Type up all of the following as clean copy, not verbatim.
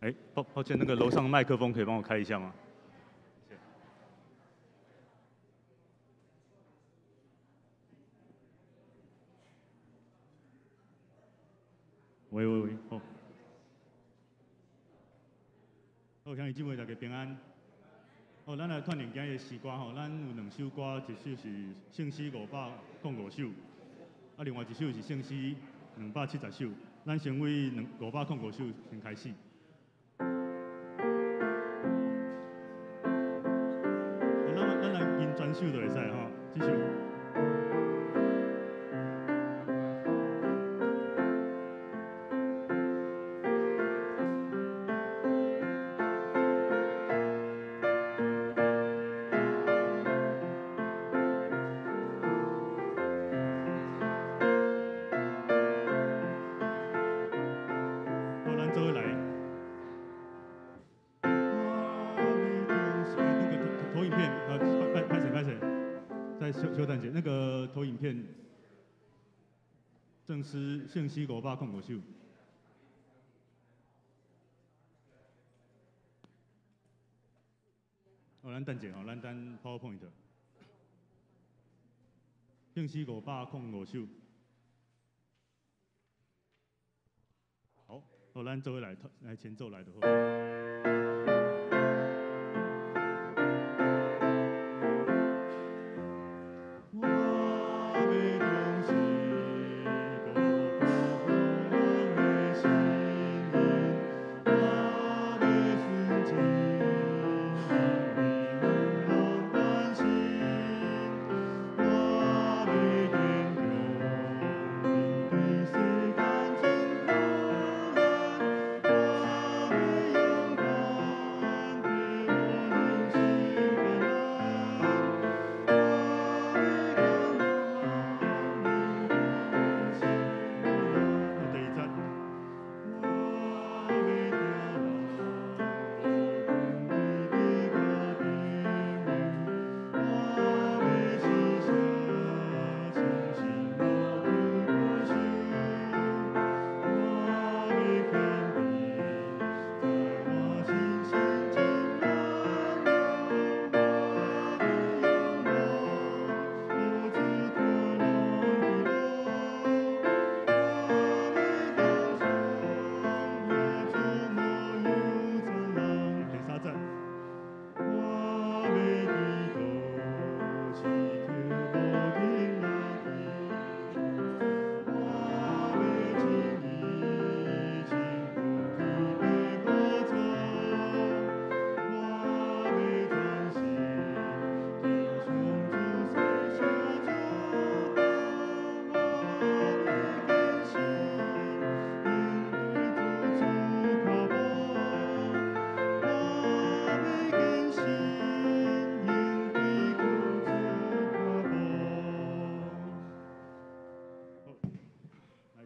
哎，抱歉，那個樓上麥克風可以幫我開一下嗎？謝謝。喂喂喂，好。好，兄弟姊妹大家平安。好，咱來串聯今日的詩歌吼，咱有兩首歌，一首是聖詩505首，啊，另外一首是聖詩270首。咱先為505首先開始。咱來吟全首就會使吼，這首。稍等一下，那個投影片，正詩聖詩505首。哦，咱等一下吼，咱等 PowerPoint。聖詩505首。好，好，咱做伙來，來前奏來就好。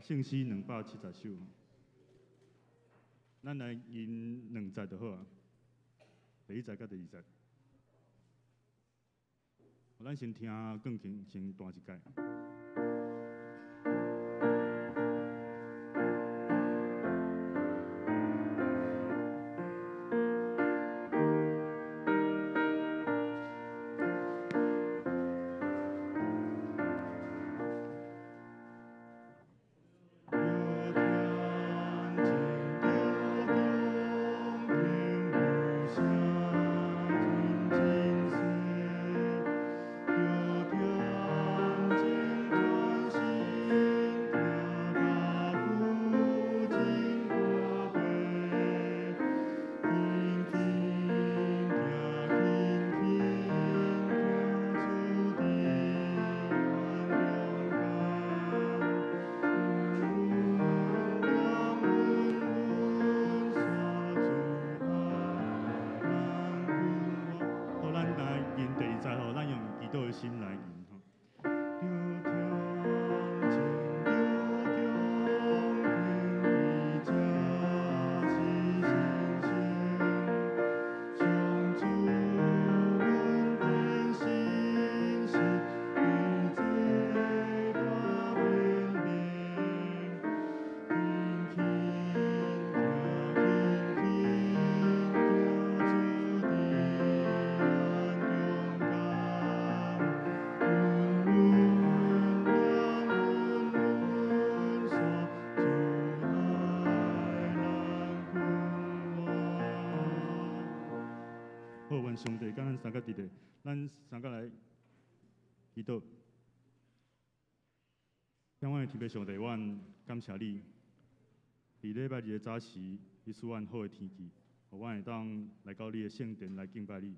聖詩270首，咱來吟兩節就好啊。第一節佮第二節，咱先聽鋼琴先彈一擺。好，願上帝佮咱相佮佇咧，咱相佮來祈禱。親愛的天父上帝，阮感謝你，佇禮拜日的早時，你賜阮好的天氣，予阮會當來到你的聖殿來敬拜你。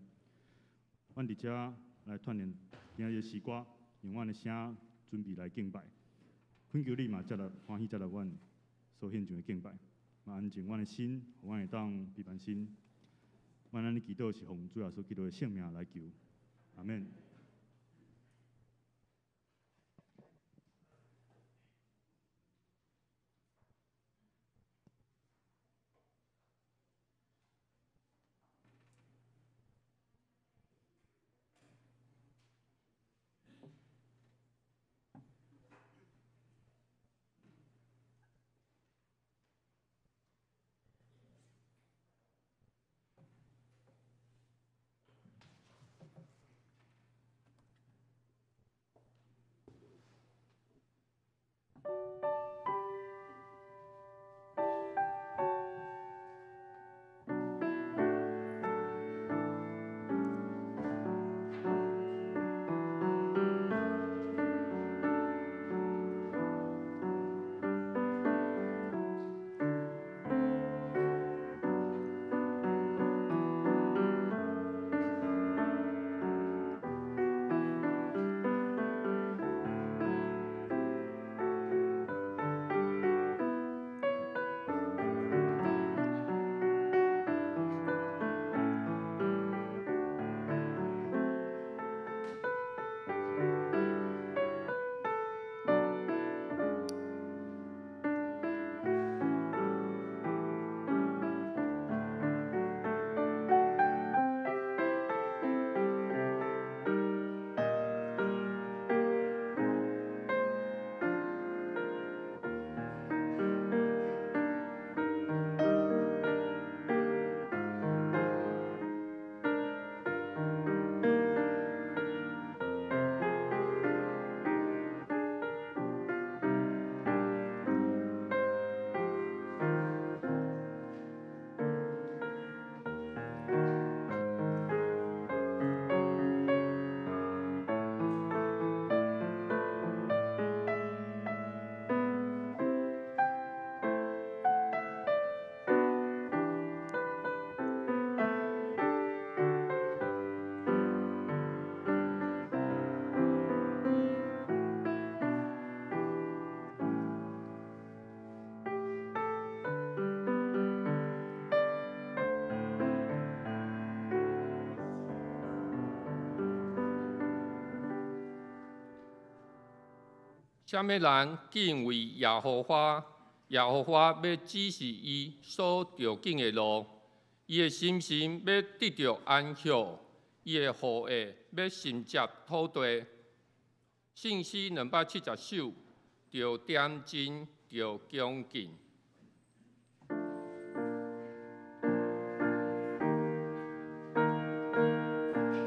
阮佇遮來串聯今日的詩歌，用阮的聲準備來敬拜。懇求你嘛接納，歡喜接納阮所獻上的敬拜，嘛安靜阮的心，予阮會當避凡心。阮按呢祈禱是奉主耶穌基督的聖名來求，阿們。啥物人敬畏耶和華？耶和華欲指示伊所著緊的路，伊的心神欲得著安息，伊的後裔欲承接土地。聖詩270首，著恬靜，著恭敬。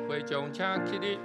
會眾請起立。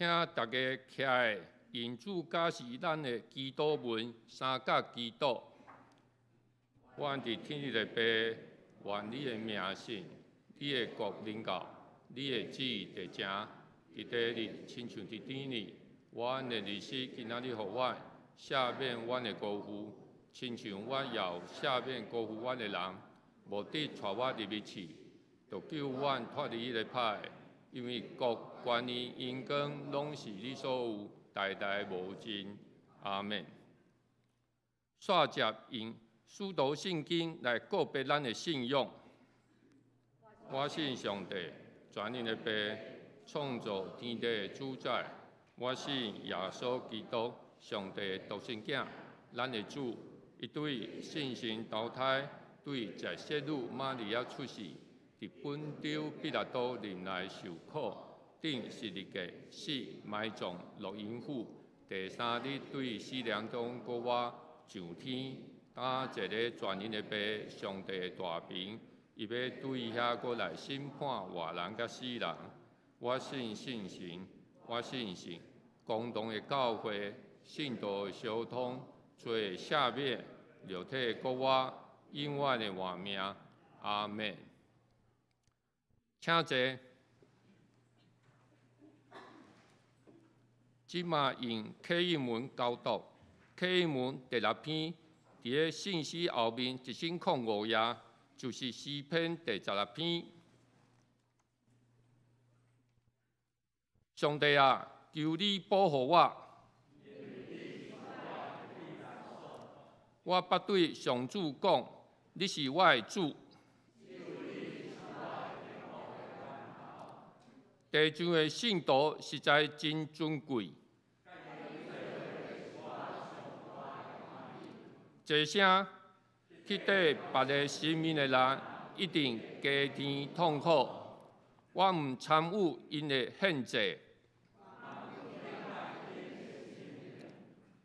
請大家徛來，用主教示咱的祈禱文，相佮祈禱。阮佇天頂的父，願你的名聖，你的國臨到，你的旨意達成，佇地裡親像佇天裡。阮的日食今仔日予阮，赦免阮的辜負，親像阮也有赦免辜負阮的人，無得帶阮入去試，著救阮脫離彼个歹的，因為國、權勢、榮光，攏是你所有，代代無盡。阿們。煞接用使徒信經來告白咱的信仰。我信上帝，全能的父，創造天地的主宰。我信耶穌基督，上帝的獨生囝，咱的主。伊對聖神投胎，對在聖女瑪利亞出世，佇本丟彼拉多任內受苦，釘十字架，死，埋葬，落陰府，第三日對死人中復活，上天，擔坐咧全能的父上帝的大爿，伊欲對遐閣來審判活人佮死人。我信聖神，我信聖公同的教會，聖徒的相通，罪的赦免，肉體的復活，永遠的活命。阿們。請坐。這馬用啟應文交讀，啟應文第六篇，佇咧聖詩後面一千空五頁，就是詩篇第十六篇。上帝啊，求你保護我。我捌對上主講，你是我的主。地上的聖徒實在真尊貴。坐聲去綴別个神明的人，一定加添痛苦。我毋參與𪜶的獻祭。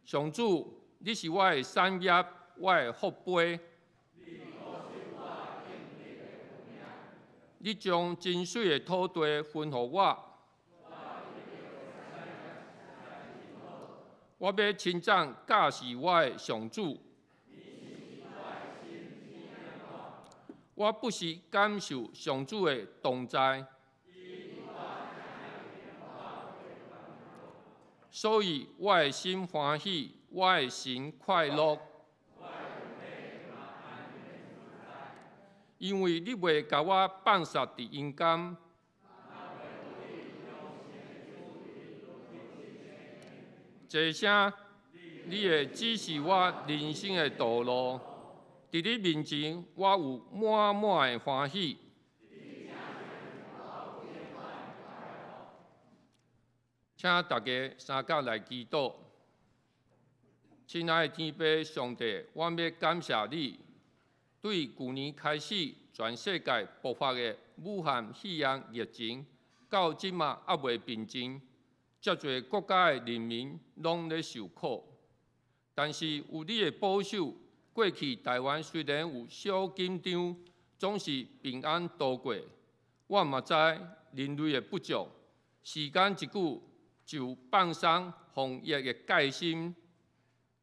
上主，你是我的產業，我的福杯。你將真媠的土地分予我，我欲稱讚教示我的上主。我不時感受上主的同在，所以我的心歡喜，我的神快樂。因為你袂共我放殺佇陰間，坐聲，你會指示我人生的道路。佇你面前，我有滿滿的歡喜。請大家相佮來祈禱。親愛的天父上帝，阮欲感謝你。對舊年開始，全世界爆發的武漢肺炎疫情，到這馬猶未平靜，遮濟國家的人民攏咧受苦。但是有你的保守，過去台灣雖然有小緊張，總是平安度過。我嘛知人類的不足，時間一久就放鬆防疫的戒心。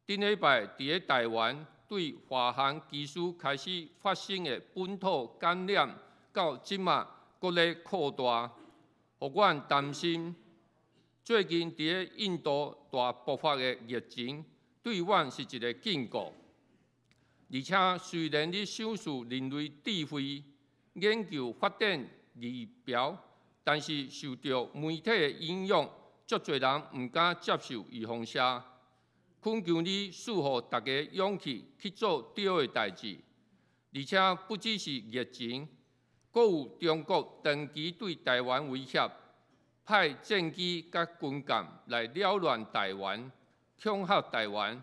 頂禮拜佇咧台灣，對華航機師開始發生的本土感染，到這馬閣咧擴大，予阮擔心。最近佇咧印度大爆發的疫情，對阮是一个警告。而且雖然你賞賜人類智慧，研究發展疫苗，但是受著媒體的影響，足濟人毋敢接受預防射。懇求你賜予大家勇氣去做對的代誌，而且不只是疫情，閣有中國長期對台灣威脅，派戰機佮軍艦來擾亂台灣、恐嚇台灣，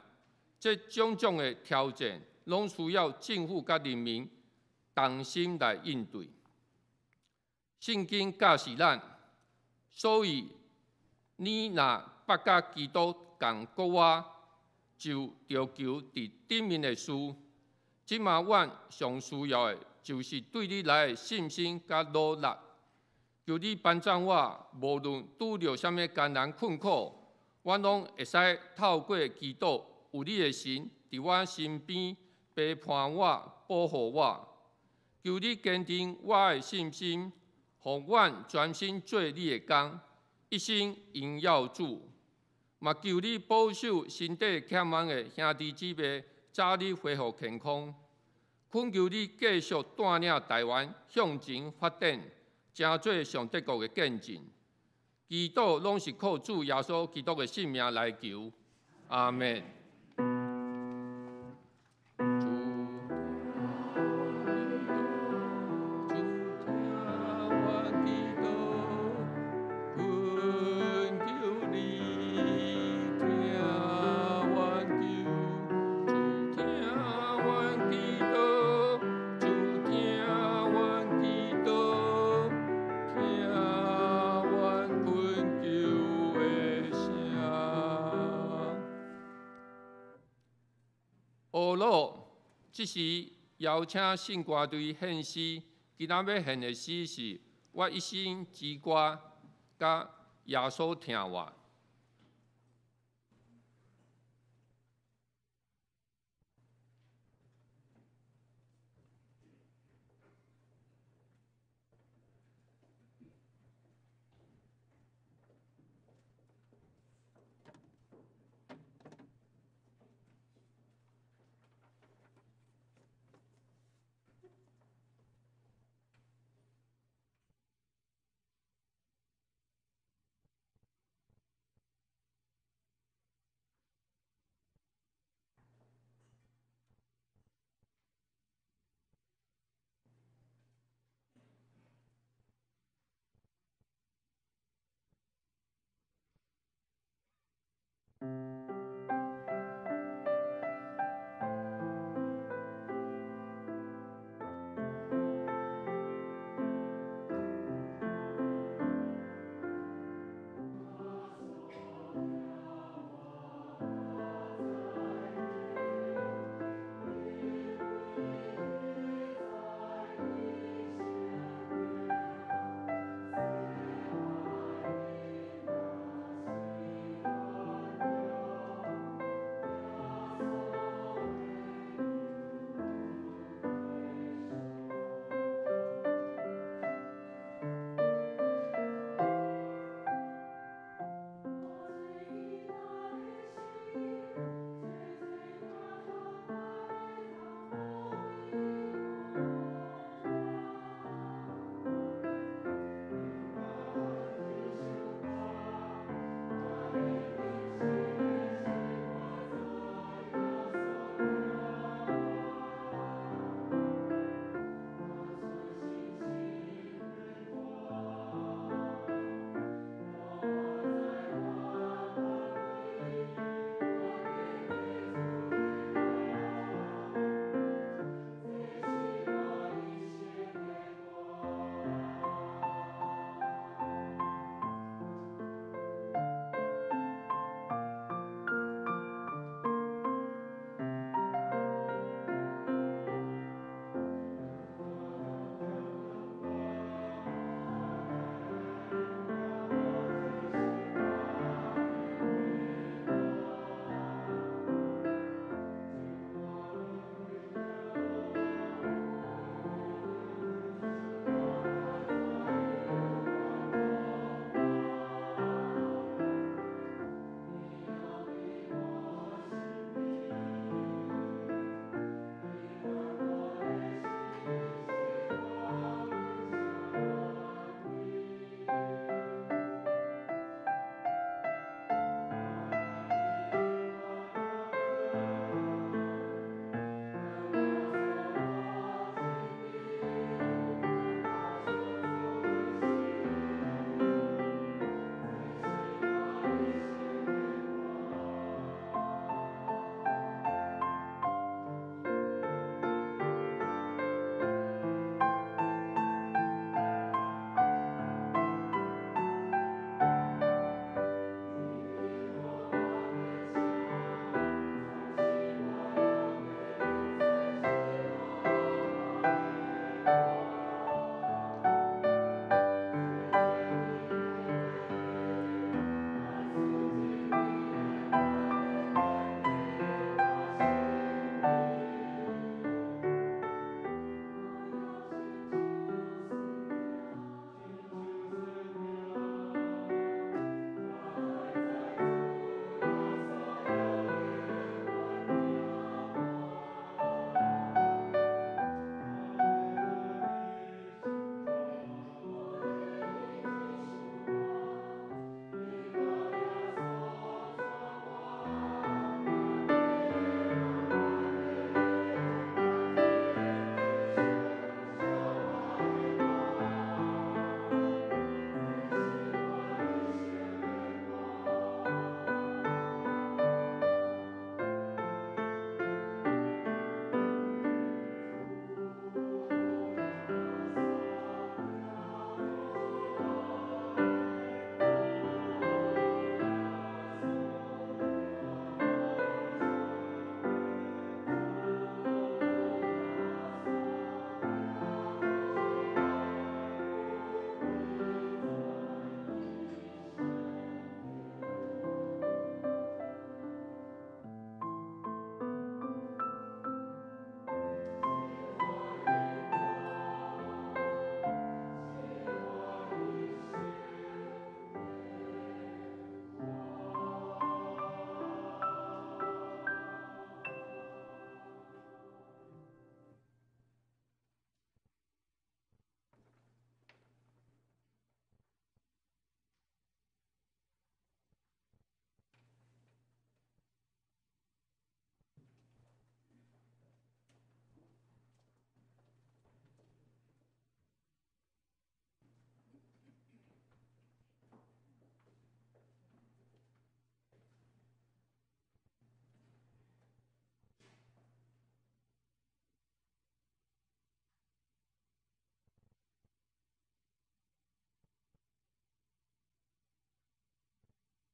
這種種的挑戰，攏需要政府佮人民同心來應對。聖經教示咱，所以你若捌佮基督仝復活，就著求佇頂面的事。這馬阮上需要的，就是對你來的信心佮努力。求你幫贊我，無論拄著啥物艱難困苦，我攏會使透過基督有你的神佇我身邊陪伴我、保護我。求你堅定我的信心，予阮專心做你的工，一生榮耀主。嘛求你保守身體欠忙的兄弟姊妹早日恢復健康。懇求你繼續帶領台灣向前發展，成做上帝國的見證。祈禱攏是靠主耶穌基督的聖名來求，阿們。這時邀請聖歌隊獻詩，今仔欲獻的詩是《我一生之歌》，佮耶穌疼我。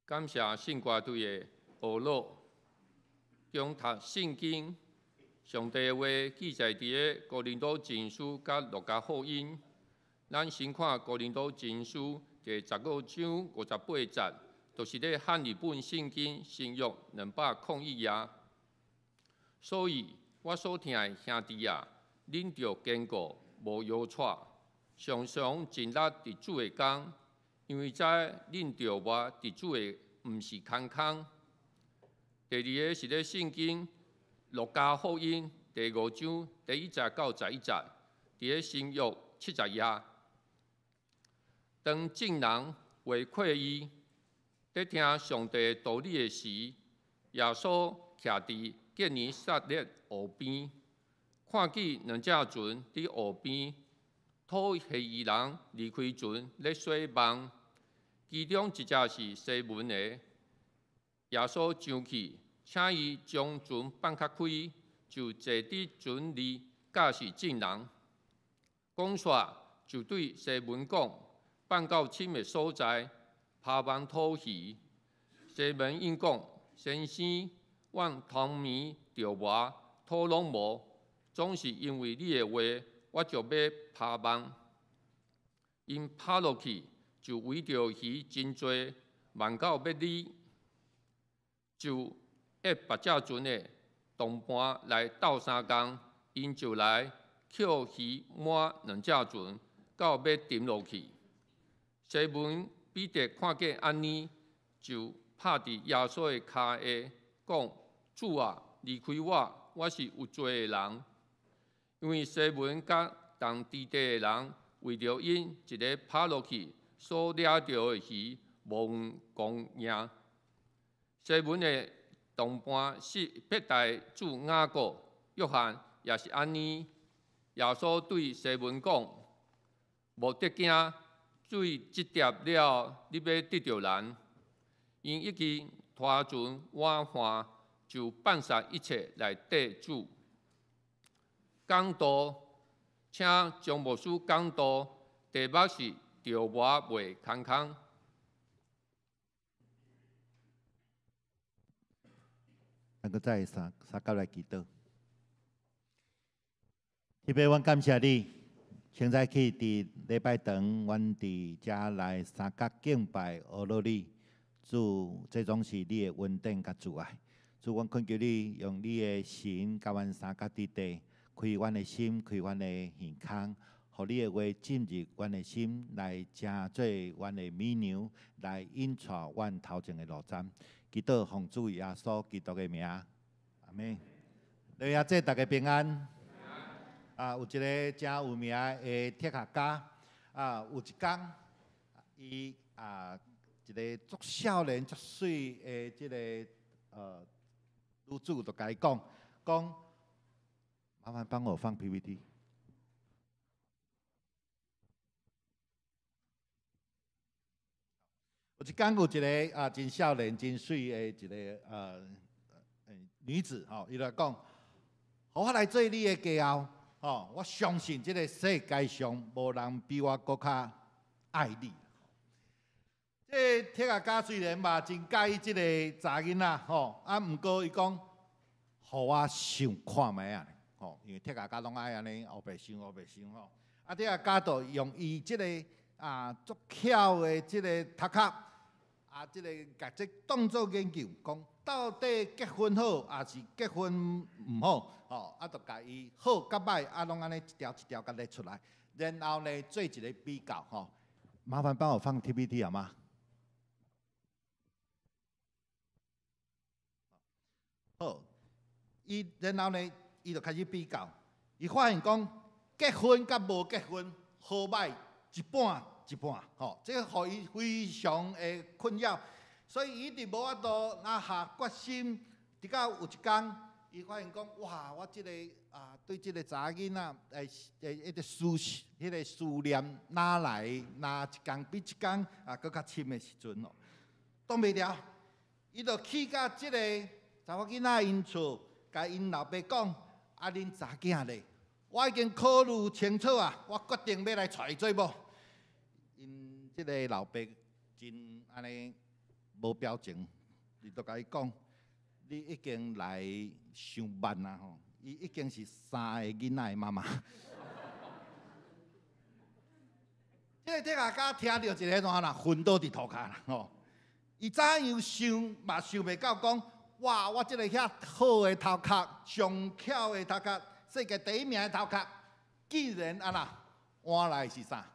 感謝聖歌隊的學樂，恭讀聖經，上帝的話記載佇个哥林多前書佮路加福音。咱先看哥林多前書第15章58節，就是咧漢語本聖經新約201頁。所以我所疼的兄弟啊，恁著堅固，無搖掣，常常盡力佇主的工，因為知恁著活佇主的毋是空空。第二个是咧聖經路加福音第五章第1節到11節，佇咧新約70頁。當眾人圍困伊，佇聽上帝道理的時，耶穌徛佇建尼撒勒湖邊，看見兩隻船佇湖邊，討魚人離開船咧洗網，其中一隻是西門的。耶穌上去，請伊將船放較開，就坐佇船裡教示眾人。講煞就對西門講：放到深的所在，拋網討魚。西門應講：先生，阮頭暝釣網，討攏無，總是因為你的話，我就欲拋網。𪜶拋落去，就圍著魚真濟，網到欲裂，就約別隻船的同伴來鬥相共，𪜶就來抾魚滿兩隻船，到欲沉落去。西門彼得看見按呢，就拍佇耶穌的跤下，講：主啊，離開我，我是有罪的人。因為西門佮同佇地的人，為著𪜶一个拋落去所掠著的魚無供應。西門的同伴西伯大子雅各、約翰也是按呢。耶穌對西門講：無得驚。對這碟了，你欲得著人。𪜶已經拖船倚岸，就放捒一切來綴主。講道，請張牧師講道，題目是著磨袂空空。咱閣再三三角來祈禱。天父，阮感謝你。清早起佇禮拜堂，阮佇遮來相佮敬拜阿羅你。主，這總是你的恩典佮慈愛。主，阮懇求你用你的神佮阮相佮佇地，開阮的心，開阮的耳孔，予你的話進入阮的心，來成做阮的美娘，來引帶阮頭前的路針。祈禱奉主耶穌基督的名，阿們。弟兄姊，大家平安。啊，有一个誠有名的哲學家，啊，有一工，伊啊，一个足少年、足媠的這个女子就共伊講，講，麻煩幫我放 PPT。有一工有一个啊，真少年、真媠的一个女子吼，伊就講，予我來做你的家後。吼，我相信這个世界上無人比我閣較愛你。這個哲學家雖然嘛真佮意這个查囡仔，吼，啊，毋過伊講，予我想看覓仔，吼，因為哲學家攏愛按呢烏白想烏白想吼。啊，哲學家就用伊這个啊足巧的這个頭殼，啊，這个共這當做研究，講到底結婚好抑是結婚毋好？吼，啊，就共伊好佮歹，啊，攏按呢一條一條共列出來，然後呢做一个比較，吼。麻煩幫我放 PPT 好嗎？好，伊然後呢，伊就開始比較，伊發現講結婚佮無結婚好歹一半一半，吼，這個予伊非常的困擾，所以伊一直無法度啊下決心，直到有一工。伊發現講，哇！我這個啊，對這個查囡仔，會彼個思彼個思念，哪來哪一工比一工啊，閣較深的時陣哦，擋袂牢，伊就去到這個查某囡仔𪜶厝，共𪜶老爸講，啊，恁查囝咧，我已經考慮清楚啊，我決定欲來娶伊做某。𪜶這個老爸真按呢無表情，伊就共伊講：你已經來傷慢啊吼！伊已經是三个囡仔的媽媽。這个哲學家聽著一个怎啦，昏倒佇塗跤啦吼！伊怎樣想嘛想袂到講，哇！我這个遐好的頭殼，上巧的頭殼，世界第一名的頭殼，竟然按怎換來是啥？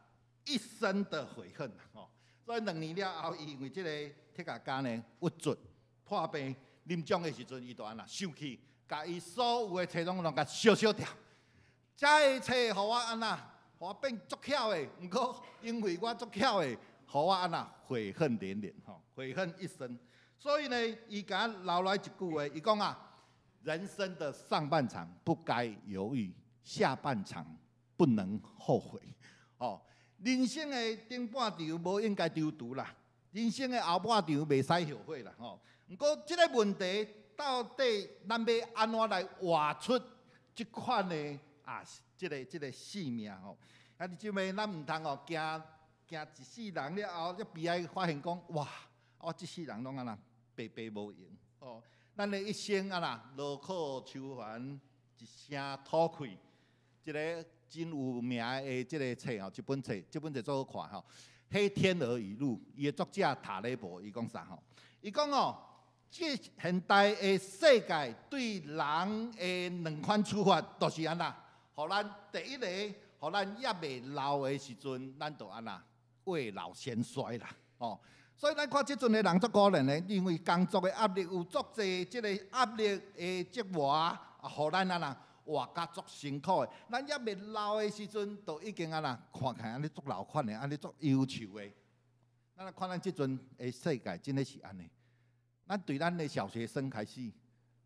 一生的悔恨吼！所以2年了後，伊因為這個哲學家呢，鬱卒破病，臨終的時陣，伊就按怎生氣，共伊所有的冊攏攏共燒燒掉。這个冊予我按怎，予我變足巧的，毋過因為我足巧的，予我按怎悔恨連連吼，悔恨一生。所以呢，伊共留來一句話，伊講啊：人生的上半場不該猶豫，下半場不能後悔。哦，人生的頂半場無應該躊躇啦，人生的後半場袂使後悔啦。吼，毋過這个問題到底咱欲按怎來活出這款的啊？這個生命吼，啊！你這尾咱毋通哦，行行一世人了後，才悲哀發現講，哇！我這世人攏按怎白白無閒哦。咱的一生按怎勞苦愁煩，一聲吐氣，一个真有名的這个冊吼，這本冊，這本冊足好看吼。《黑天鵝語錄》，伊的作者塔雷伯，伊講啥吼？伊講哦，這現代的世界對人的兩款處罰，就是按怎？予咱第一个，予咱猶未老的時陣，咱就按怎未老先衰啦，哦。所以咱看這陣的人足可憐的，因為工作的壓力有足濟，這個壓力的折磨，啊，予咱按怎活甲足辛苦的。咱猶未老的時陣，就已經按怎看起來按呢足老款的，按呢足憂愁的。咱來看咱這陣的世界，真的是按呢。咱對咱的小學生開始，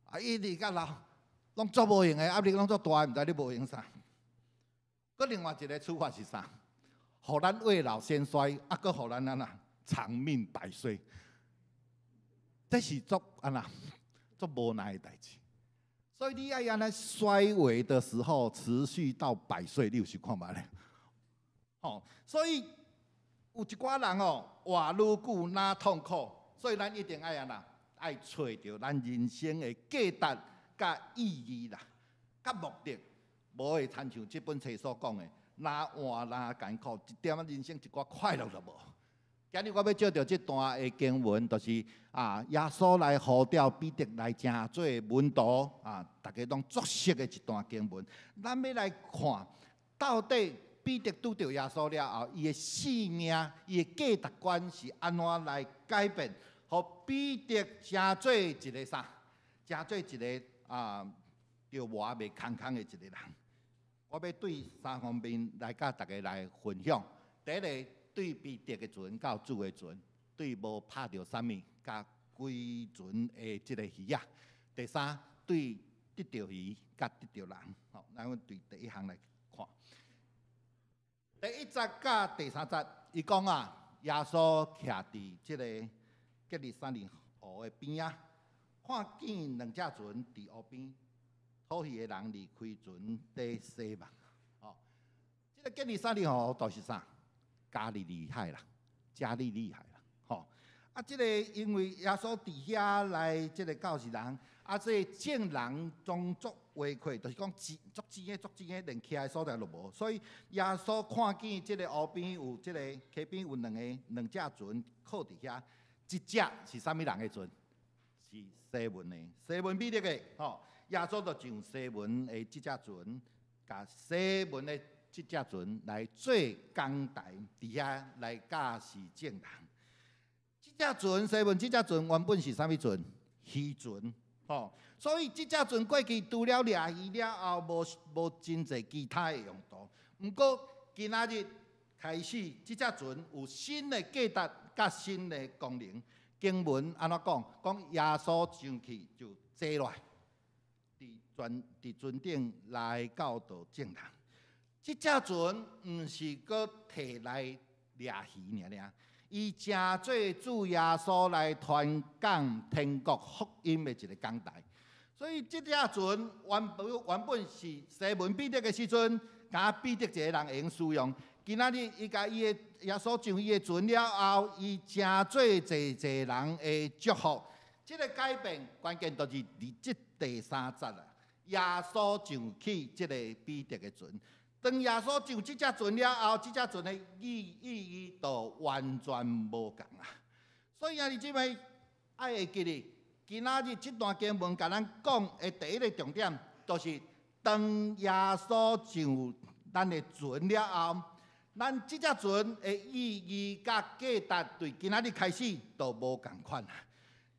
啊，一直到老，攏足無閒的，壓力攏足大，毋知你無閒啥。閣另外一个處罰是啥？予咱未老先衰，啊，閣予咱按怎長命百歲。這是足按怎足無奈的代誌。所以你愛按呢衰微的時候，持續到百歲，你有想看覓咧？吼，所以有一寡人哦，活愈久若痛苦，所以咱一定愛按怎愛揣著咱人生的價值佮意義啦，佮目的，無會親像這本冊所講的，若活若艱苦，一點仔人生一寡快樂都無。今日我欲借著這段的經文，就是啊，耶穌來呼召彼得來成做門徒啊，大家攏足熟的一段經文。咱欲來看，到底彼得拄著耶穌了後，伊的生命、伊的價值觀是按怎來改變，予彼得成做一个啥？成做一个啊，著磨袂空空的一个人。我欲對三方面來佮大家來分享。第一个，對彼得的船到主的船，對無拍著啥物，佮歸船的這个魚仔。第三，對得著魚佮得著人。吼，咱對第一項來看。第一節佮第三節，伊講啊，耶穌徛佇這个革尼撒勒湖的邊仔，看見兩隻船佇湖邊，討魚的人離開船佇洗網。吼，這個革尼撒勒湖就是啥？加利利海啦，加利利海啦，吼！啊，這個因為耶穌佇遐來這个教示人，啊，這個眾人攏足圍困，就是講擠足擠的足擠的，連徛的所在都無。所以耶穌看見這个湖邊有這个溪邊有兩个兩隻船靠佇遐，一隻是啥物人的船？是西門的，西門彼得的，吼！耶穌就上西門的這隻船，共西門的這隻船來做講台，佇遐來教示眾人。這隻船，西門這隻船原本是啥物船？漁船，吼。所以這隻船過去除了掠魚了後，無無真濟其他的用途。毋過今仔日開始，這隻船有新的價值佮新的功能。經文按怎講？講耶穌上去就坐落來，佇船佇船頂來教導眾人。這隻船毋是閣提來掠魚爾爾，伊成做主耶穌來傳講天國福音的一个講台。所以這隻船原本原本是西門彼得的時陣，敢彼得一个人會用使用。今仔日伊共伊的耶穌上伊的船了後，伊成做濟濟人的祝福。這个改變關鍵就是佇這第三節啊。耶穌上去這个彼得的船，當耶穌上這隻船了後，這隻船的意義就完全無仝啊。所以兄弟姊妹愛會記得，今仔日這段經文共咱講的第一个重點，就是當耶穌上咱的船了後，咱這隻船的意義佮價值，對今仔日開始就無仝款啊。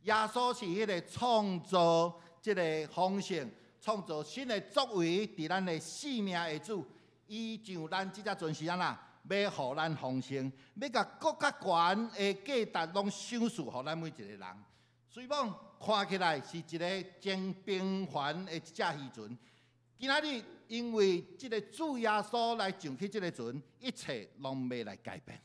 耶穌是彼个創造這个豐盛、創造新的作為，佇咱的生命的主，伊上咱這隻船是按怎？欲予咱豐盛，欲共閣較懸的價值攏賞賜予咱每一个人。雖罔看起來是一个真平凡的一隻漁船，今仔日因為這个主耶穌來上去這个船，一切攏欲來改變。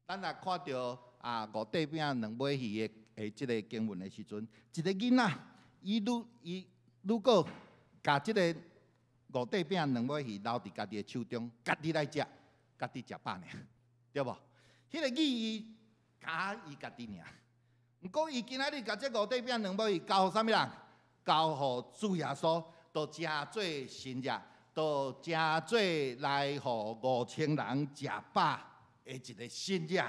咱若看著啊五塊餅兩尾魚的這个經文的時陣，一个囡仔，伊如果共這个五塊餅兩尾魚留佇家己的手中，家己來食，家己食飽爾，對無？彼个意義敢伊家己爾。毋過伊今仔日共這五塊餅兩尾魚交予啥物人？交予主耶穌，就成做神跡，就成做來予5000人食飽的一个神跡。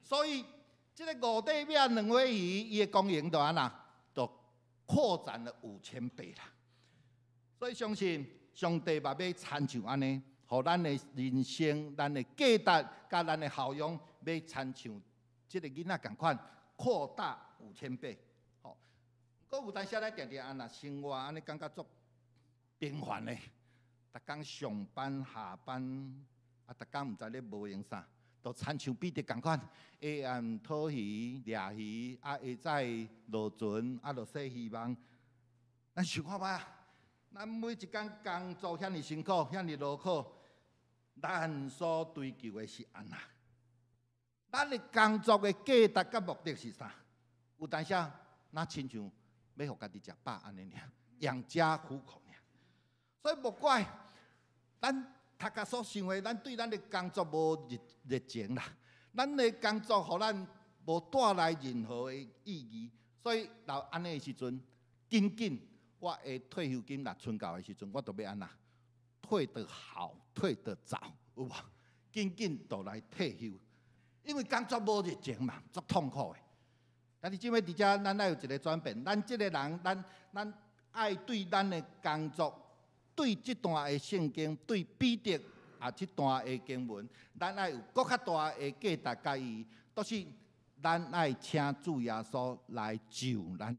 所以，這个五塊餅兩尾魚，伊的功用就按怎？就擴展了5000倍啦。所以相信上帝嘛欲親像按呢，予咱的人生、咱的價值、佮咱的效用，欲親像這个囡仔仝款，擴大五千倍。吼，閣有當時咱定定按怎生活按呢感覺足平凡的，逐工上班下班，啊，逐工毋知咧無閒啥，就親像彼得仝款，下暗討魚、掠魚，啊，下早落船，啊，就洗漁網。咱想看覓啊？咱每一工工作遐爾辛苦，遐爾勞苦，咱所追求的是按怎？咱的工作的價值佮目的是啥？有當時若親像欲予家己食飽按呢爾，養家糊口爾。所以莫怪咱頭殼所想的，咱對咱的工作無熱情啦。咱的工作予咱無帶來任何的意義，所以若按呢的時陣，緊緊我的退休金若存夠的時陣，我就欲按怎？退得好，退得早，有無？緊緊就來退休，因為工作無熱情嘛，足痛苦的。但是這尾佇遮，咱愛有一个轉變，咱這个人，咱愛對咱的工作，對這段的聖經，對彼得啊這段的經文，咱愛有閣較大的價值佮意義，就是咱愛請主耶穌來上咱。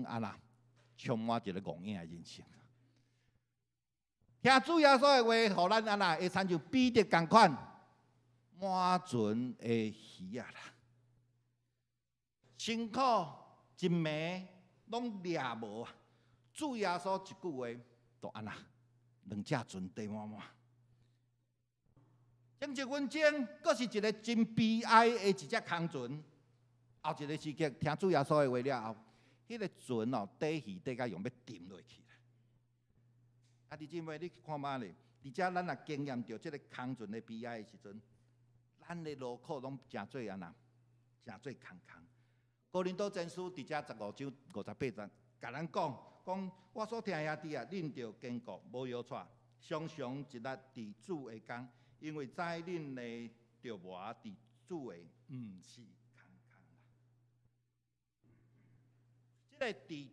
按怎充滿一个戇影的人生。聽主耶穌的話，予咱按怎會親像彼得仝款滿船的魚仔啦，辛苦一暝攏掠無啊！主耶穌一句話，就按怎兩隻船綴滿滿。前一分鐘，閣是一个真悲哀的一隻空船。後一个時刻，聽主耶穌的話了後，彼個船哦，綴魚綴甲用欲沉落去啦。啊，弟姊妹，你看覓咧？佇遮咱若經驗著這个空船的悲哀的時陣，咱的勞苦攏誠做按怎？誠做空空。哥林多前書佇遮15章58節，共咱講講，我所疼的兄弟啊，恁著堅固，無搖掣，常常盡力佇主的工，因為知恁的琢磨佇主的毋是空空啦。這个佇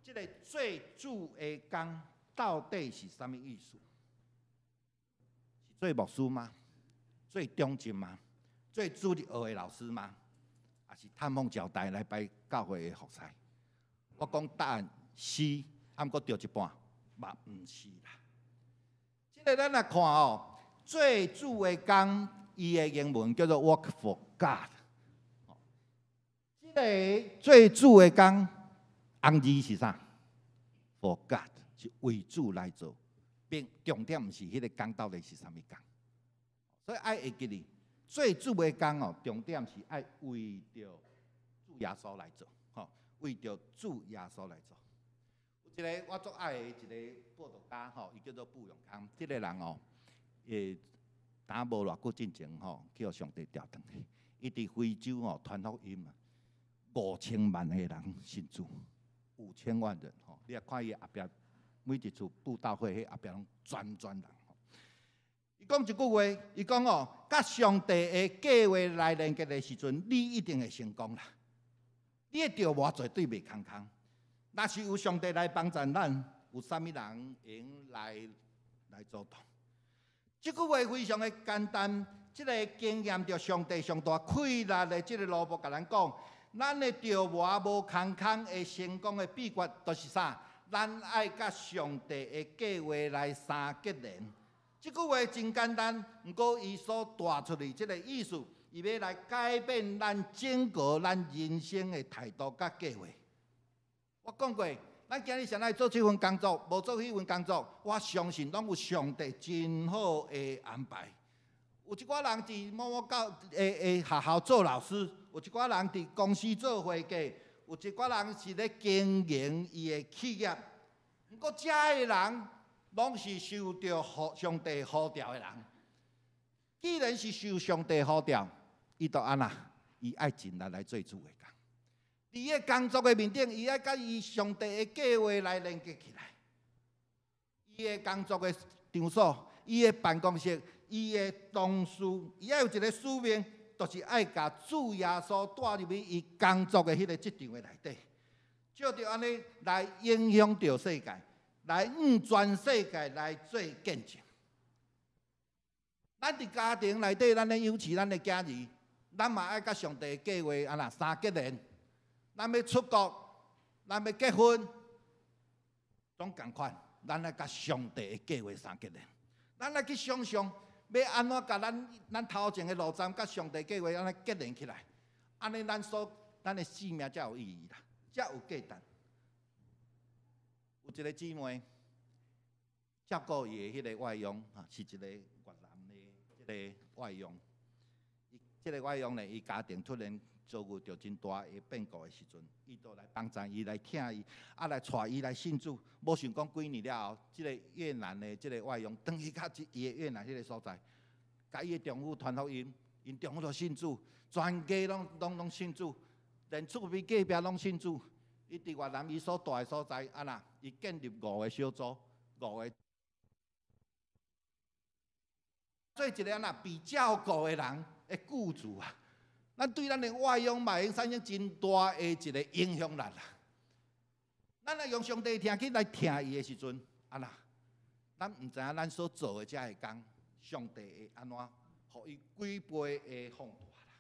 這个做主的工，到底是啥物意思？是做牧師嗎？做長執嗎？做主日學的老師嗎？抑是探訪招待來擺教會的服侍？我講答案是，毋過著一半嘛毋是啦。這个咱來看哦，做主的工，伊的英文叫做 work for God。這个做主的工，紅字是啥？For God 是為主來做，並重點毋是彼个工到底是啥物工。所以愛會記得，做主的工哦，重點是愛為著主耶穌來做，吼，為著主耶穌來做。有一个我足愛的一个佈道家，吼，伊叫做布永康，這个人哦，當無偌久進前吼，去予上帝調轉去。伊佇非洲吼傳福音啊，5000萬个人信主，5000萬人吼。你若看伊後壁每一次佈道會，彼後壁攏全全人。伊講一句話，伊講哦，佮上帝的計劃來連結的時陣，你一定會成功啦。你的琢磨絕對袂空空。若是有上帝來幫助咱，有啥物人會用來阻擋？這句話非常的簡單，這个經驗著上帝上大氣力的這个蘿蔔，共咱講，咱的琢磨無空空會成功的秘訣，就是啥？咱愛佮上帝的計劃來相結連。這句話真簡單，毋過伊所帶出來這个意思，伊欲來改變咱整個咱人生的態度佮計劃。我講過，咱今日啥來做這份工作，無做彼份工作，我相信攏有上帝真好的安排。有一寡人佇某某教的學校做老師，有一寡人佇公司做會計，有一寡人是咧經營伊的企業。毋過，遮的人攏是受著上帝呼召的人。既然是受上帝呼召，伊就按怎？伊愛盡力來做主的工。佇个工作的面頂，伊愛佮伊上帝的計劃來連結起來。伊的工作的場所，伊的辦公室，伊的同事，伊愛有一个使命，就是愛共主耶穌帶入去伊工作的彼个職場的內底，藉著按呢來影響著世界，來向全世界來做見證。咱佇家庭內底，咱咧養飼咱的囝兒，咱嘛愛佮上帝的計劃按怎相結連。咱欲出國，咱欲結婚，攏仝款。咱愛佮上帝的計劃相結連。咱愛去想象，欲按怎共咱頭前的路站佮上帝計劃按呢結連起來，按呢咱的生命才有意義啦，才有價值。有一个姊妹照顧伊的彼个外傭，是一个越南的這个外傭。這个外傭呢，伊家庭突然遭遇著真大的變故的時陣，伊就來幫助伊，來疼伊，啊來帶伊來信主。無想講幾年了後，這个越南的這个外傭轉去到伊的越南彼个所在，共伊的丈夫傳福音，𪜶丈夫就信主，全家攏信主，連厝邊隔壁攏信主。伊佇越南伊所蹛的所在，按怎？伊建立五個小組，五個做一个按怎被照顧的人的僱主啊！咱對咱的外傭嘛會用產生真大的一个影響力啦。咱若用上帝疼去來疼伊的時陣，按怎？咱毋知影咱所做的這个工，上帝會按怎，予伊幾倍的放大啦。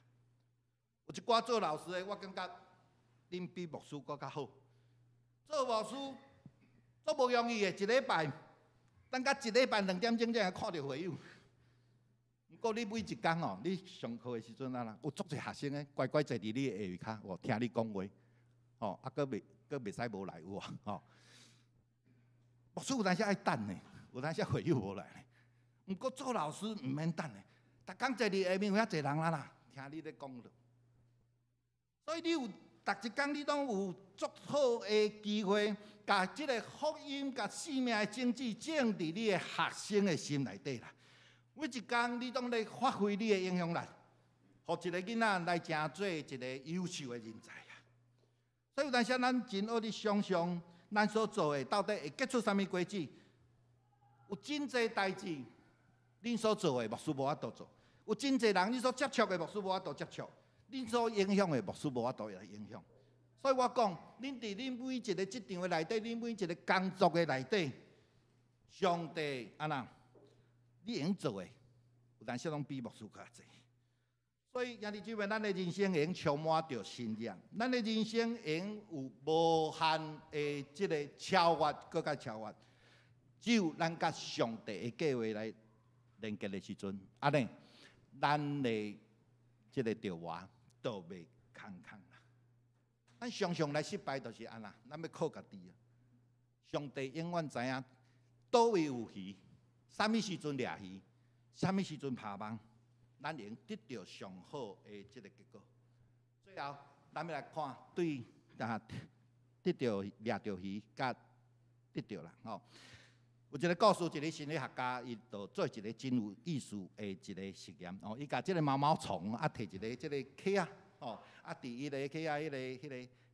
有一寡做老師的，我感覺恁比牧師閣較好。做牧師足無容易的，一禮拜等甲一禮拜2點鐘才會看著會友。毋過你每一工哦，你上課的時陣啊啦，有足濟學生的乖乖坐佇你的下跤，有聽你講話，吼，啊，閣袂閣袂使無來有無？吼，牧師有當時愛等呢，有當時會友無來呢。毋過做老師毋免等的，逐工坐佇下面有遐濟人啦啦，聽你咧講著。所以你有逐一工，你攏有足好的機會，共這个福音、共生命的種子種佇你的學生的心內底啦。每一工你攏咧發揮你的影響力，予一个囡仔來成做一个優秀的人才啊！所以有當時咱真愛去想像，咱所做的到底會結出啥物果子？有真濟代誌，恁所做的牧師無法度做；有真濟人，你所接觸的牧師無法度接觸；恁所影響的牧師無法度來影響。所以我講，恁佇恁每一个職場的內底，恁每一个工作的內底，上帝按怎？你會用做的，有當時攏比牧師較濟。所以，兄弟姊妹，咱的人生會用充滿著信仰，咱的人生會用有無限的這个超越，閣較超越。只有咱佮上帝的計劃來連結的時陣，按呢，咱的這个著活都袂空空啦。咱常常來失敗，就是按怎？咱欲靠家己啊。上帝永遠知影佗位有魚，啥物時陣掠魚，啥物時陣拋網，咱會用得著上好的這个結果。最後，咱欲來看對啊，得著掠著魚，佮得著人吼。有一个故事，一个心理學家，伊就做一个真有意思的一个實驗哦。伊共這个毛毛蟲啊，提一个這个殼仔哦，啊，佇伊个殼仔彼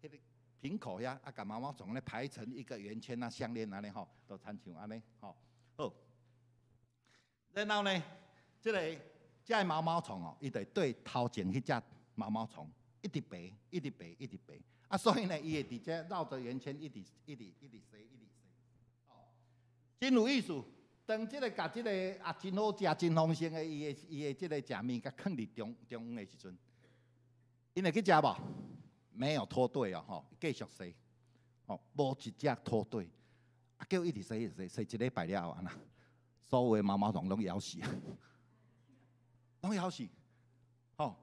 个瓶口遐啊，共毛毛蟲咧排成一個圓圈啊，項鏈按呢吼，就親像按呢吼。好，然後呢，這个毛毛蟲哦，伊就對頭前彼隻毛毛蟲一直爬，一直爬，一直爬。啊，所以呢，伊會佇這繞著圓圈，一直一直一直踅，一直踅。真有意思。當這个共這个啊真好食、真豐盛的伊的這个食物，共囥佇中中央的時陣，𪜶會去食無？沒有脫隊哦，吼，繼續踅，哦，無一隻脫隊，啊，叫一直踅，一直踅，踅一禮拜了後，按怎？所有的毛毛蟲攏枵死啊，攏枵死，吼！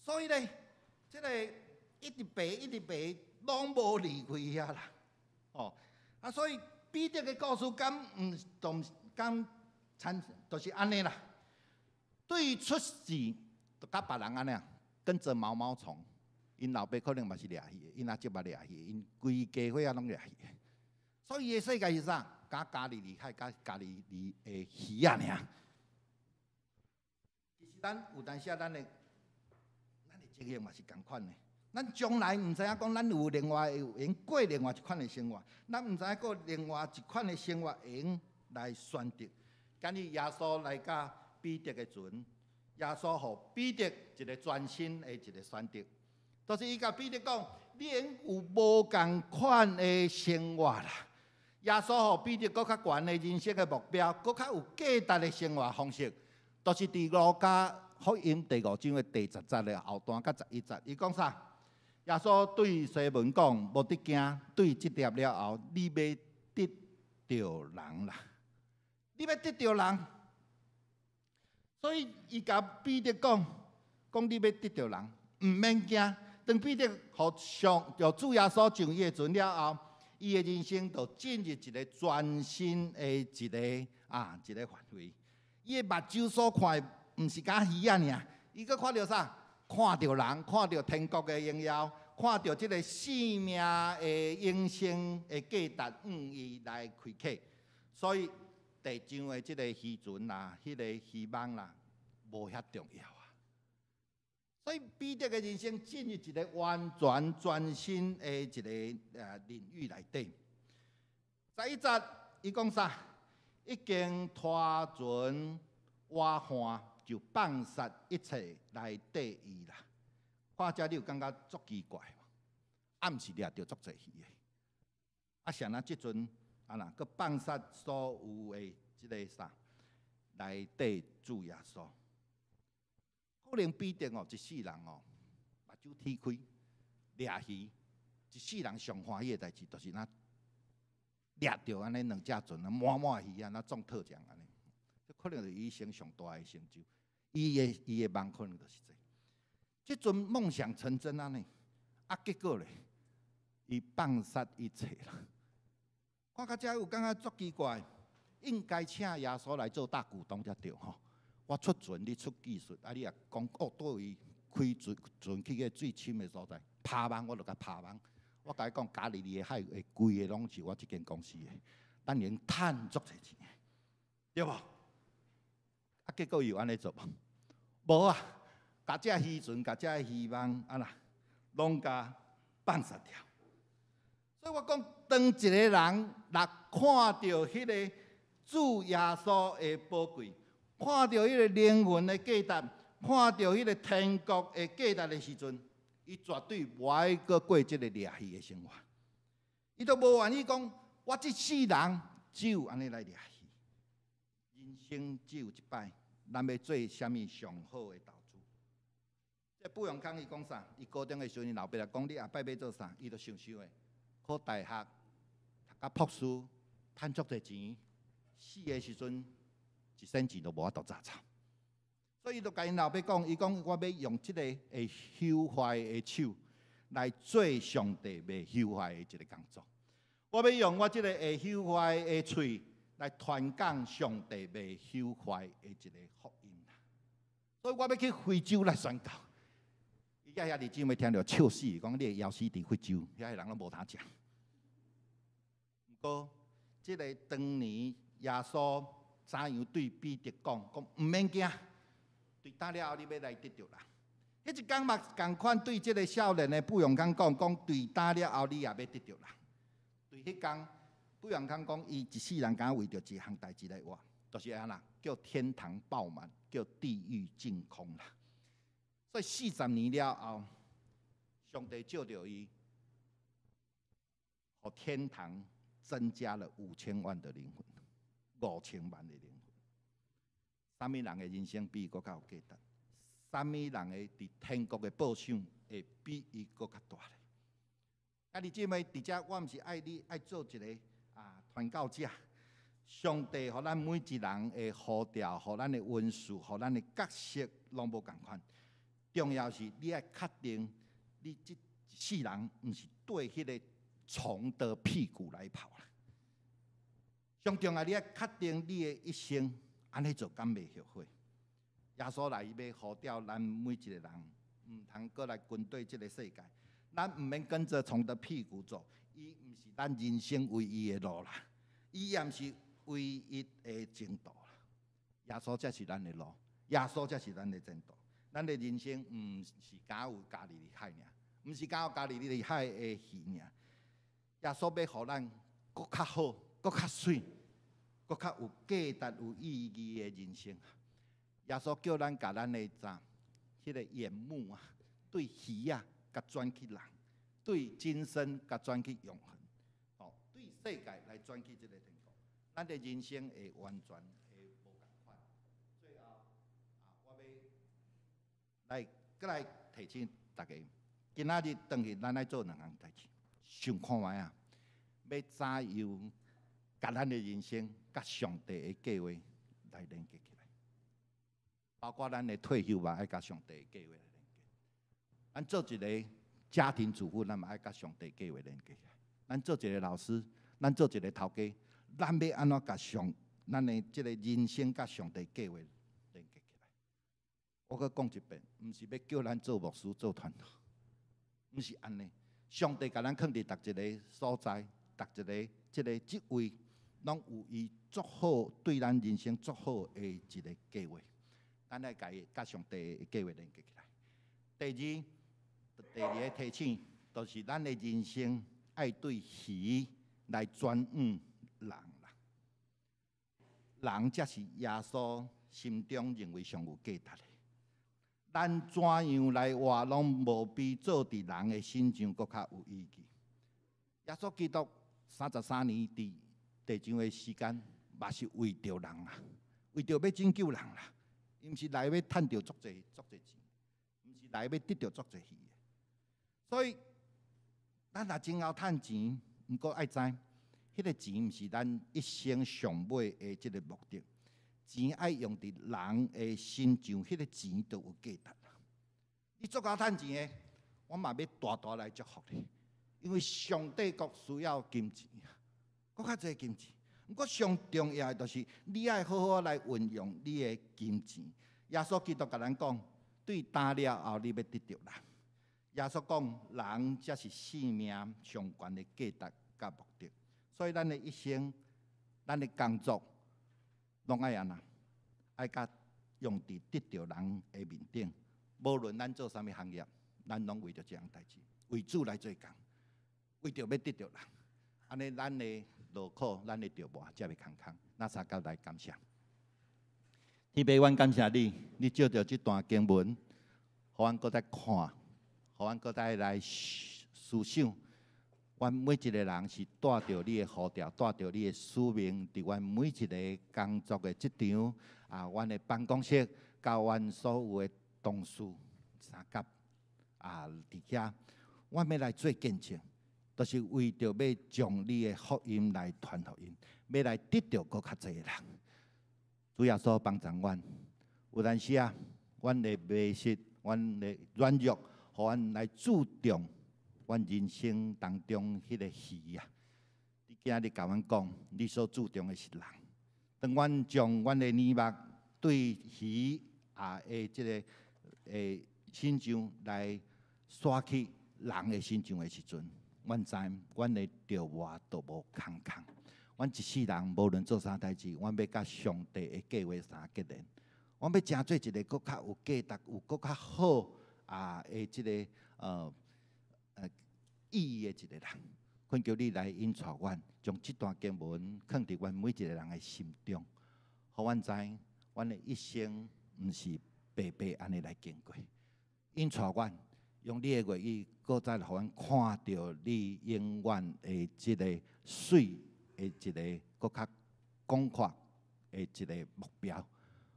所以咧，這个一直爬，一直爬，攏無離開遐啦，哦，啊，所以彼得的故事敢毋同敢親，就是按呢啦。對出世，就佮別人按呢啊，跟著毛毛蟲。𪜶老爸可能嘛是掠魚的，𪜶阿叔嘛掠魚，𪜶規家伙仔攏掠魚的。所以伊的世界是啥？佮加利利海、佮加利利的魚仔爾。其實咱有當時啊，咱的情形嘛是仝款的。咱將來毋知影講，咱有另外會用過另外一款的生活，咱毋知影過另外一款的生活會用來選擇。今日耶穌來佮彼得的船，耶穌予彼得一个全新的一个選擇，就是伊共彼得講：你會用有無仝款的生活啦。耶穌予彼得閣較懸的人生的目標，閣較有價值的生活方式，就是佇路加福音第五章的第10節的後段佮11節，伊講啥？耶穌對西門講：無得驚，對這粒了後，你欲得著人啦，你欲得著人。所以伊共彼得講，講你欲得著人，毋免驚。當彼得予上，予主耶穌上伊的船了後，伊的人生就進入一个全新的一个範圍。伊的目睭所看的，毋是干魚仔爾，伊閣看著啥？看著人，看著天國的榮耀，看著這个生命的永生的價值，向伊來開啟。所以地上的這个漁船啦，彼个漁網啦，無遐重要啊。所以彼得的人生進入一个完全全新的一个領域內底。11節，伊講啥？已經拖船倚岸，就放殺一切來綴伊啦。看這你有感覺足奇怪無？啊，毋是掠著足濟魚的，啊，啥若這陣啊若閣放殺所有的這个啥來綴主耶穌？可能彼得哦，一世人哦，目睭鐵開，掠魚，一世人上歡喜的代誌，就是若掠著按呢兩隻船啊，滿滿魚啊，若中特獎按呢。這可能是伊一生上大的成就。伊的夢可能就是這。這陣夢想成真按呢，啊，結果咧，伊放殺一切啦。看到這有感覺足奇怪，應該請耶穌來做大股東才對吼。我出船，你出技術，啊，你若講哦，佗位開船船去個水深的所在，拋網我就共拋網。我共伊講，加利利的海的規个攏是我這間公司的，咱會趁足濟錢，對無？啊，結果伊有按呢做無？無啊，共這漁船、共這魚網啊啦，攏共放殺掉。所以我講，當一個人若看著彼個主耶穌的寶貴，看著彼個靈魂的價值，看著彼個天國的價值的時陣，伊絕對無愛閣過這個掠魚的生活。伊都無願意講，我這世人只有按呢來掠魚。人生只有一擺，咱欲做啥物上好的投資？這布永康伊講啥？伊高中的時陣，伊老爸來講，你後擺欲做啥？伊就想想的，考大學，讀甲博士，趁足濟錢，死的時陣一仙錢都無法度紮走。所以伊就共𪜶老爸講，伊講我欲用這個會朽壞的手來做上帝袂朽壞的一個工作。我欲用我這個會朽壞的喙來傳講上帝袂朽壞的一個福音。所以我欲去非洲來宣教。伊遐兄弟姊妹聽著笑死，講你會枵死佇非洲，遐个人攏無通食。毋過，這个當年耶穌怎樣對彼得講？講毋免驚，對今了後你欲來得著人。彼一工嘛仝款對這个少年的布永康講，講對今了後你也欲得著人。對彼工，布永康講，伊一世人敢為著一項代誌來活，就是按怎叫天堂爆滿，叫地獄淨空啦。所以40年了後，上帝借著伊，予天堂增加了5000萬的靈魂，5000萬的靈魂。啥物人的人生比伊閣較有價值？啥物人的佇天國的報賞會比伊閣較大咧？啊，弟姊妹，佇遮我毋是愛你愛做一个啊傳教者。上帝予咱每一人的呼召，予咱的恩賜，予咱的角色攏無仝款。重要是你愛確定，你這一世人毋是綴彼个蟲的屁股來跑啦。上重要，你愛確定你的一生按呢做敢袂後悔？耶穌來欲呼召咱每一個人，毋通閣來跟綴這个世界。咱毋免跟著蟲的屁股走，伊毋是咱人生唯一的路啦，伊也毋是唯一的前途啦。耶穌才是咱的路，耶穌才是咱的前途。咱的人生毋是敢有加利利海爾，毋是敢有加利利海的魚爾。耶穌欲予咱閣較好、閣較媠、閣較有價值、有意義的人生。耶穌叫咱共咱的啥？彼个眼目啊，對魚仔，共轉去人；對今生，共轉去永恆。哦，對世界來轉去這个天國。咱的人生會完全會無仝款。最後啊，我欲來閣來提醒大家，今仔日轉去咱愛做兩項代誌，想看覓啊？欲怎樣共咱的人生佮上帝的計劃來連結起來？包括咱的退休嘛，愛佮上帝的計劃來連結。咱做一个家庭主婦，咱嘛愛佮上帝計劃連結起來。咱做一个老師，咱做一个頭家，咱欲按怎共上咱的這个人生佮上帝計劃連結起來？我閣講一遍，毋是欲叫咱做牧師、做傳道，毋是按呢。上帝共咱囥佇逐一个所在，逐一个這个職位，攏有伊足好對咱人生足好的一个計劃。咱愛共伊佮上帝的計劃連結起來。第二，第二个提醒，就是咱的人生愛對魚來轉往人啦。人才是耶穌心中認為上有價值的。咱怎樣來活，攏無比做佇人的身上閣較有意義。耶穌基督33年佇地上的時間，嘛是為著人啊，為著欲拯救人啦。伊毋是來欲趁著足濟足濟錢，毋是來欲得著足濟魚。所以，咱若真𠢕趁錢，毋過愛知，彼個錢毋是咱一生上尾的這个目的。錢愛用佇人的身上，彼個錢就有價值。你足𠢕趁錢的，我嘛欲大大來祝福你，因為上帝國需要金錢，閣較濟金錢。毋過上重要的就是你愛好好來運用你的金錢。耶穌基督共咱講，對擔了後，你欲得著人。耶穌講，人才是生命上懸的價值佮目的。所以咱的一生，咱的工作，攏愛按怎？愛佮用佇得著人的面頂。無論咱做啥物行業，咱攏為著這項代誌，為主來做工，為著欲得著人。按呢，咱的勞苦，咱的著磨才袂空空。咱相佮來感謝。天父，阮感謝你，你借著這段經文，予阮閣再看，予阮閣再來思想。阮每一个人是帶著你的呼召，帶著你的使命，佇阮每一个工作的職場，啊，阮的辦公室，佮阮所有的同事相佮啊，佇遐，阮欲來做見證，就是為著欲將你的福音來傳福音，欲來得著閣較濟的人。主耶穌幫助阮，有當時啊，阮會迷失，阮的軟弱，予阮來注重阮人生當中彼個魚啊！你今日共阮講，你所注重的是人。當阮將阮的眼目對魚啊的這个身上來徙去人的身上的時陣，阮知阮的著磨都無空空。阮一世人無論做啥代誌，阮欲佮上帝的計劃相結連。阮欲成做一个閣較有價值、有閣較好啊的這个意義的一個人。懇求你來引帶阮，將這段經文囥佇阮每一個人的心中，予阮知，阮的一生毋是白白按呢來經過。引帶阮，用你的話語，閣再予阮看著你永遠的這个媠的一个閣較廣闊的一个目標。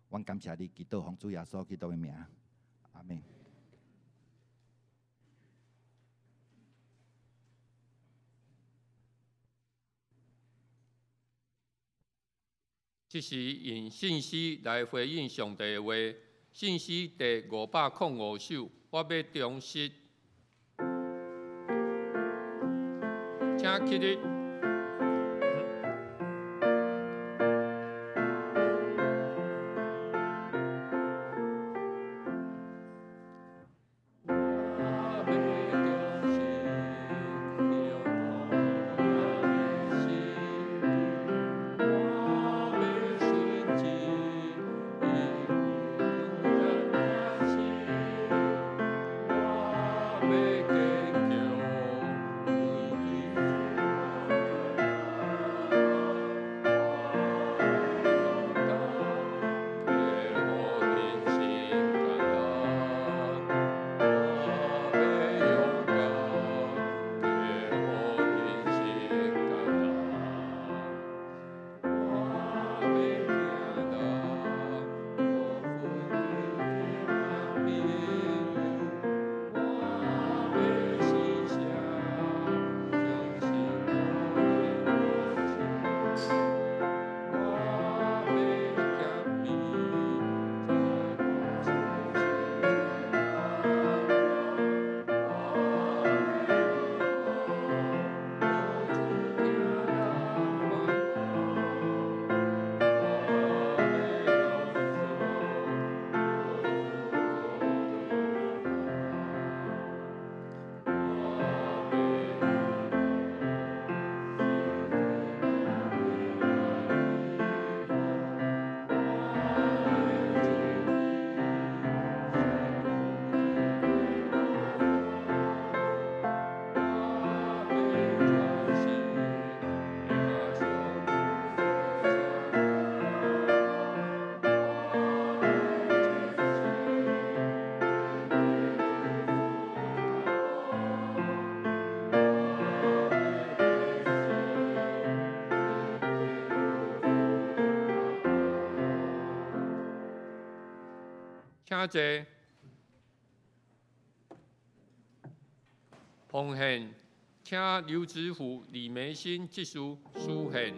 阮感謝你，祈禱奉主耶穌基督的名，阿們。這是用信心來回應上帝的話。信詩第505首，我欲忠實，請起立。請坐。奉獻，請劉子虎、李梅欣執事書獻。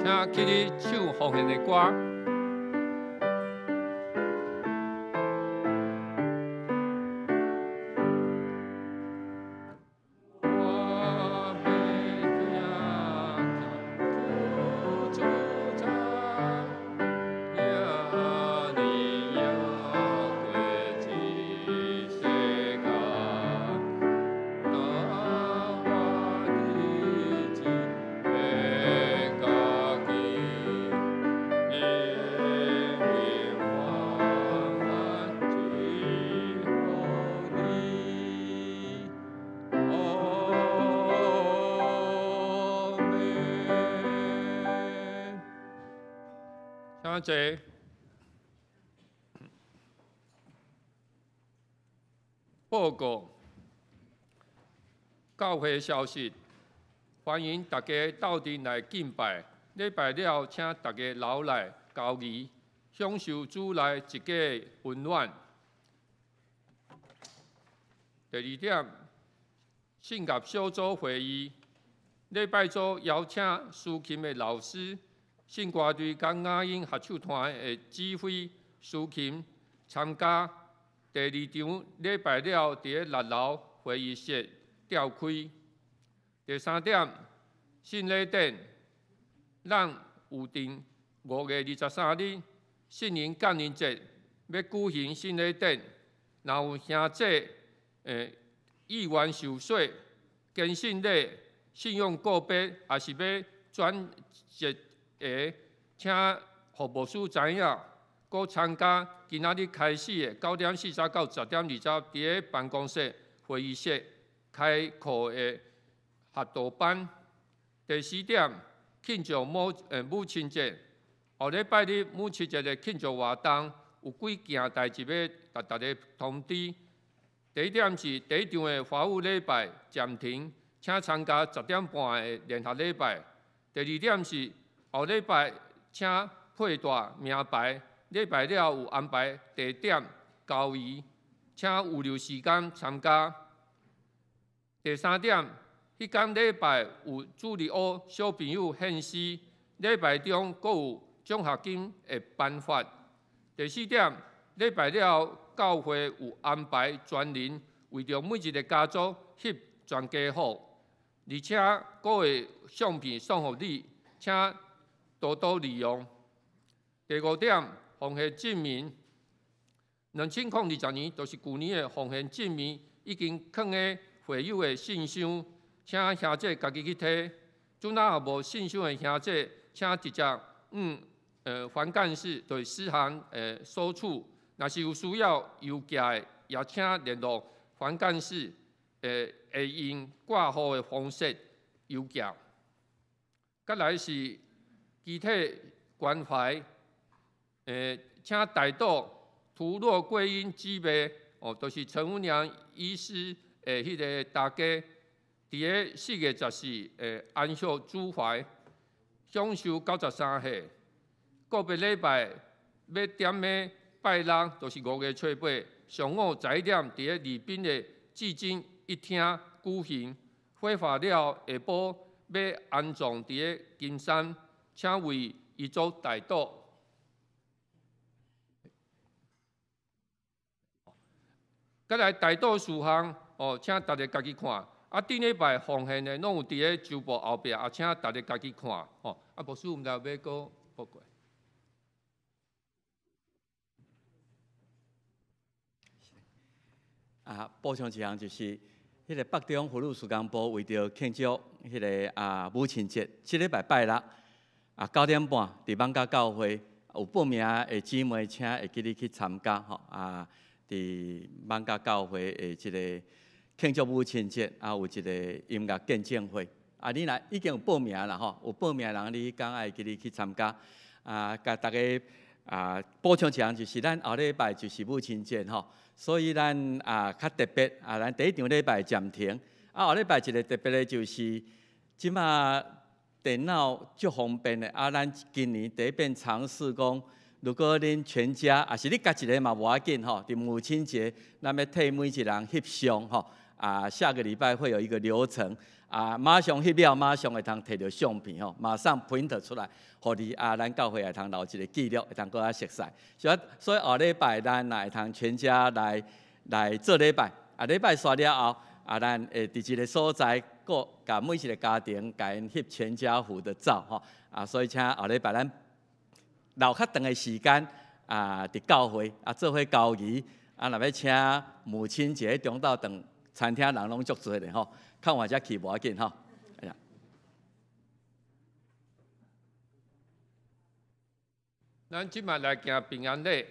請起立唱奉獻的歌。請坐。報告教會消息，歡迎大家鬥陣來敬拜。禮拜了，請大家留來交誼，享受主內一家溫暖。第二點，信合小組會議，禮拜組邀請司琴的老師、聖歌隊佮雅音合唱團的指揮司琴參加第二場禮拜了，佇咧六樓會議室召開。第三點，聖禮典，咱有定5月23日聖靈降臨節欲舉行聖禮典，若有兄弟意願受洗、堅信禮、信仰告別，抑是欲轉籍的，請予牧師知影，閣參加今仔日開始的9點40到10點20，佇咧辦公室會議室開課的學道班。第四點，慶祝母親節。後禮拜日母親節的慶祝活動有幾件代誌欲共大家通知。第一點是第一場的華語禮拜暫停，請參加10點半的聯合禮拜。第二點是後禮拜請佩戴名牌，禮拜了有安排地點交誼，請預留時間參加。第三點，彼工禮拜有主日學小朋友獻詩，禮拜中閣有獎學金的頒發。第四點，禮拜了教會有安排專人為著每一个家族翕全家福，而且閣會相片送予你，請多多利用。第五點，奉獻證明，2020年就是舊年的奉獻證明已經囥佇會友的信箱，請兄弟家己去提。陣仔若無信箱的兄弟，請直接黃幹事對私行收處，若是有需要郵寄的，也請聯絡黃幹事，會用掛號的方式郵寄。再來是肢體關懷，請代禱涂若桂英姊妹，哦，就是陳文良醫師的彼个大家，佇咧4月14安息主懷，享壽93歲。個別禮拜欲踮咧拜六，就是5月初8上午11點，佇咧禮賓的至尊一廳舉行。火化了下晡欲安葬佇咧金山，請為伊伊做代禱。再來代禱事項，哦，請大家家己看。啊，頂禮拜奉獻的攏有佇咧周報後壁，啊，請大家家己看。吼，啊，牧師毋知有欲閣報過。啊，補充一項就是，彼個北中婦女事工部為著慶祝彼個母親節，這禮拜拜六9點半佇艋舺教會有報名的姊妹，請會記得去參加吼啊！佇艋舺教會的這個慶祝母親節啊，有一個音樂見證會啊，你若已經有報名啦吼，有報名的人你敢愛記得去參加啊？共大家補充一項，就是咱後禮拜就是母親節吼，所以咱較特別啊，咱第一場禮拜暫停啊，後禮拜一個特別的就是這馬電腦足方便的啊，咱今年第一遍嘗試講，如果恁全家，抑是你家一个嘛無要緊吼，佇母親節，咱欲替每一人翕相吼，啊，下個禮拜會有一個流程，啊，馬上翕了，馬上會通提著相片吼，馬上 print 出來，予你啊，咱教會會通留一個記錄，會通閣較熟似。所以後禮拜咱若會通全家來做禮拜，啊，禮拜煞了後，啊，咱會佇一個所在，閣共每一個家庭共𪜶翕全家福的照吼，啊，所以請後禮拜咱留較長的時間啊，佇教會啊，做伙交誼啊，若欲請母親節中晝頓餐廳人攏足濟咧吼，較晚才去無要緊吼。哎呀，咱這擺來行平安禮。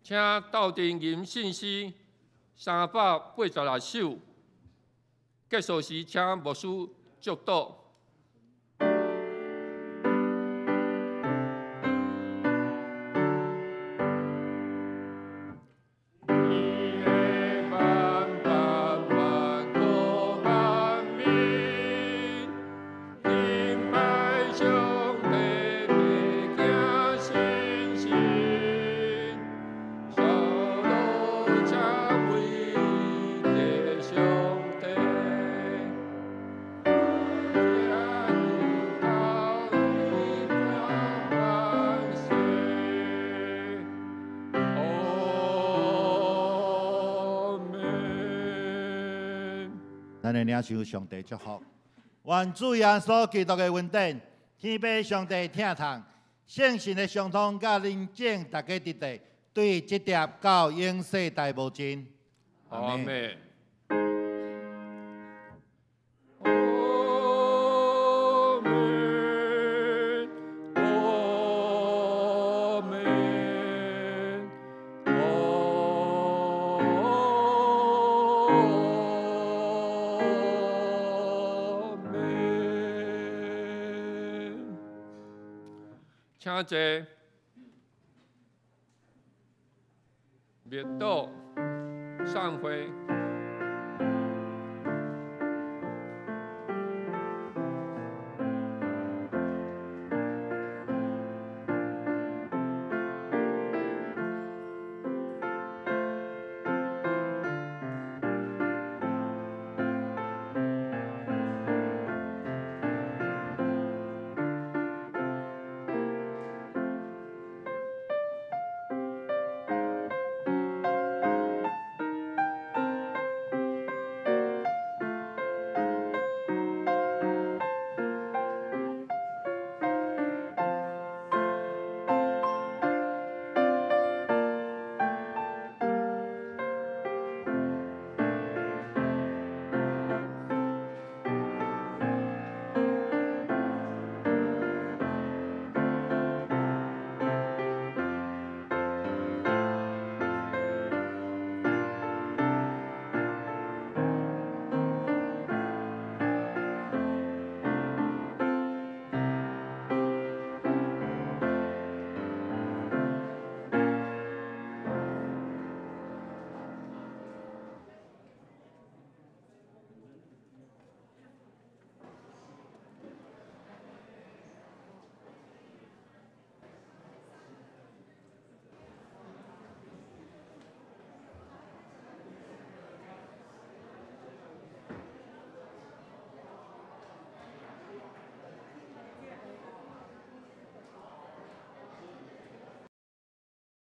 請鬥陣吟信詩386首，結束時請牧師祝禱。咱來領受上帝祝福。願主耶穌基督的恩典，天父上帝疼痛，聖神的相通，佮臨正逐家佇地，對這疊到永世代無盡。阿們。阿們，阿們，阿們。請坐。默禱、散會。